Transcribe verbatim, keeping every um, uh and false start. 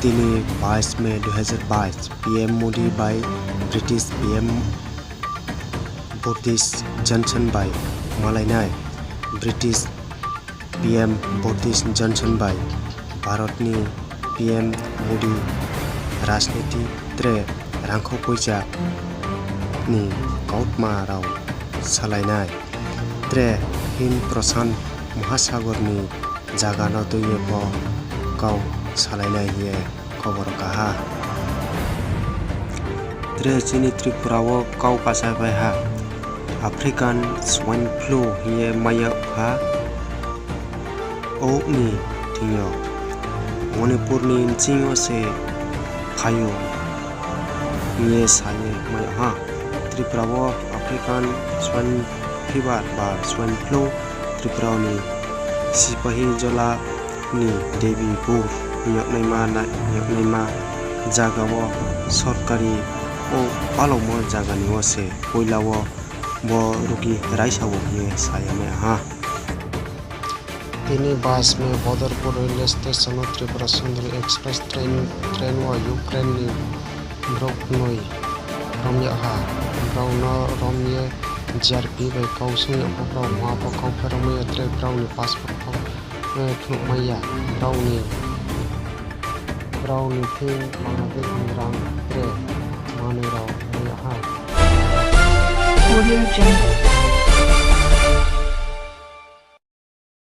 Tini bais May dui hazar bais, P M Modi bai British P M Boris Johnson bai malai nai. British P M Boris Johnson bai Bharat ni P M Modi rajniti tre rangkhou poicha ni kautma rao salai nai. Tre Hind Prashant Mahasagor ni zaga no tui ye pho kau salai nai hing ye khobor ka ha. Tre chini Tripura wo kau kasaphai ha, African swine flu hing ye mai yag ha. Ou ni thing yo Manipur ni bsing yo se phai ou hing ye sa ye mai yag ha. Tripura wo African swine fever ba swine flu Tripura ni Sipahijola ni Debipur hing yagnaima na-, hing yagnaima zaga wo sorkari ou palaomo zaga ni wo se poila wo bo rugi raisa ou hing ye sa ye mai yag ha. Tini bais May Badarpur railway station wo Tripura Sundari Express train, train wo Ukraine ni brouh knoi rom yag ha. Brao no rom ye G R P bai kau sung yag pho brao mungha pho kau pherao mai ya, tre brao ni passport pho, eh, phnuh mai ya. Brao ni, brao ni thing Bangladesh ni rang tre manoi rao mai yag ha. Audio Jungle.